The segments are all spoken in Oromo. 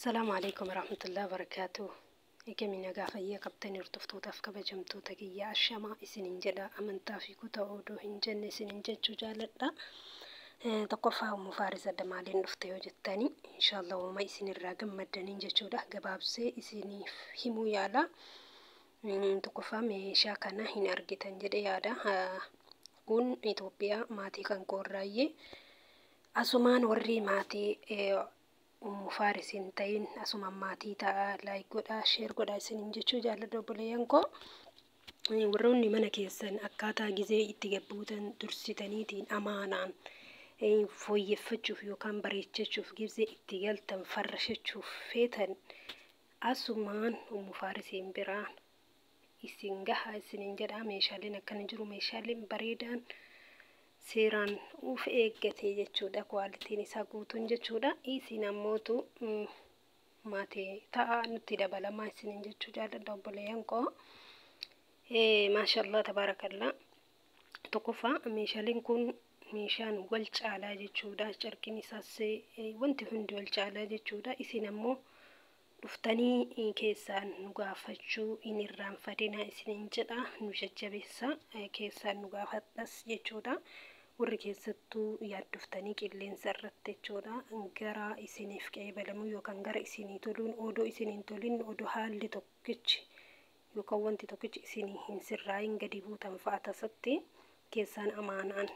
Salaamu alaikum warahmatullahi wabarakaatuh. Eegami nagaa fayyaa qabdan hordoftootaaf kabajamtoota kiyya ashamaa isinin jedha amantaa fi kutaa odoo hin jenne isinin jechuu jaaladha. Tokkoffaa Ummu Faaris adda maaliin dhufte yoo jettani inshaallah uuma isinirraa gammaddaniin jechuudha gabaabsee isiniif himuu yaala. Tokkoffaa meeshaa kana hin argitan jedhe yaada. Kun Itoophiyaa maatii kan koorraayyee asumaan warri maatii Ummu Faaris hin ta'in asumaan maatii ta'a like godhaa share godhaa isiniin jechuu jaalladha obboleeyyan koo. Warroonni mana keessan akkaataa gizee itti gabbuutan dursitaniitiin amaanaan fooyyeffachuuf yookaan bareechachuuf gizee itti galtan farrashachuuf feetan asumaan Ummu Faarisiin biraan isin gahaa isiniin jedha. Meeshaaleen akkana jiru meeshaaleen bareedaan seeraan uf eeggate jechuudha. Kwaalitiin isaa guutuun jechuudha. Isin ammootu maatii ta'a nutti dabalamaa isiniin jechuu jaalladha obboleeyyan koo. Maashaallah tabaarakallaa. Tokkoffaa meeshaaleen kun meeshaan wal caalaa jechuudha. Carqiin isaas wanti hundi wal caalaa jechuudha. Isin ammoo dhuftanii keessaan nu gaafachuu hin irraanfatinaa isiniin jedha. Nu jajjabeessa keessaan nu gaafadhas jechuudha. Warri keessattuu yaaddoftanii qilleensa irratti jechuudha. Gara isiniif qeebalamu yookaan gara isinii toluun odoo isiniin tolin odoo haalli tokkichi yookaan wanti tokkichi isinii hin sirraayin gadi buutan fa'a tasatti keessaan amaanaan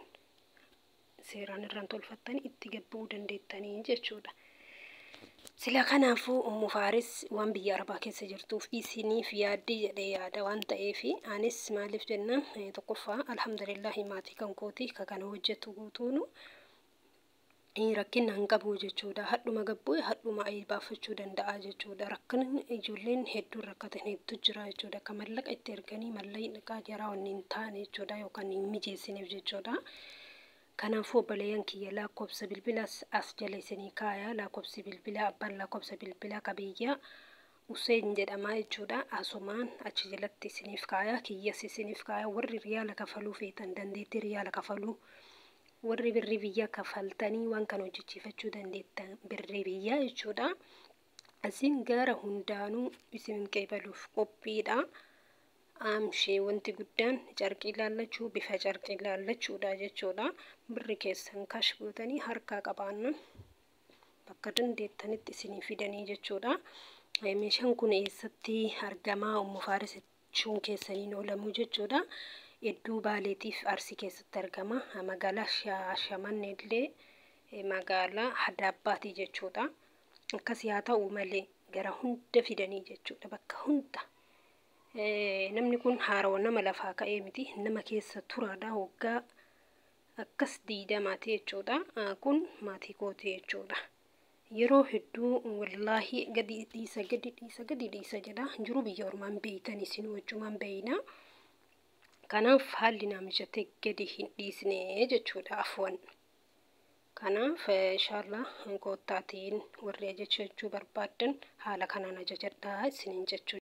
seeraan irraan tolfattanii itti gabbuu dandeettanii jechuudha. Sila kanaafuu Ummu Faaris waan biyya Arabaa keessa jirtuuf isiniif yaaddi jedhee yaada waan ta'eef anis maaliif jennaan tokkoffaa alhamdulillahi maatii kan kooti ka kana hojjetu guutuunu rakkina hin qabu jechuudha. Hadhuma gabbuu hadhuma baafachuu danda'a jechuudha. Rakkinni ijoolleen hedduun rakkatan hedduu jira jechuudha. Akka mallaqa itti erganii mallaqa jaraa wanni hin taane jechuudha yookaan hin mijeessineef jechuudha. Kanaafuu obboleeyyan kiyya lakkoofsa bilbilaas as jala isinii kaaya. Lakkoofsi bilbilaa abbaan lakkoofsa bilbilaa ka biyya Useen jedhama jechuudha. Asumaan achi jalatti isiniif kaaya. Kiyyas isiniif kaaya. Warri riyaala kafaluu feetan dandeettii riyaala kafaluu warri birrii biyyaa kafaltanii waan kana hojjechiifachuu dandeettan birrii biyyaa jechuudha. Isin gara hundaanuu isin qeebaluuf qophiidha. Amshee wanti guddaan carqii laallachuu bifa carqii laallachuudha jechuudha. Birri keessan kash gootanii harkaa qabaannan bakka dandeettanitti isinii fidanii jechuudha. Meeshaan kun eessatti argamaa Ummu Faaris jechuun keessaniin oolamuu jechuudha. Hedduu Baaleetiif Arsii keessatti argama. Magaalaa Shaashamannee illee magaalaa Hadaabbaati jechuudha. Akkasii haa ta'u malee gara hunda fidanii jechuudha bakka hunda. Namni kun haarawa nama lafaa ka'ee miti nama keessa turaadha waggaa akkas 20ti jechuudha. Kun maatii kooti jechuudha. Yeroo hedduu wallaahi gadi dhiisa gadi dhiisa gadi dhiisa jedha. Jiru biyya ormaan beeytan isin wajjumaan beeyna. Kanaaf haalli naa mijatee gadi hin dhiisne jechuudha afwan. Kanaaf inshaallah koottaatiin warri ajajachuu barbaaddan haala kanaan ajajadhaa isiniin jechuu.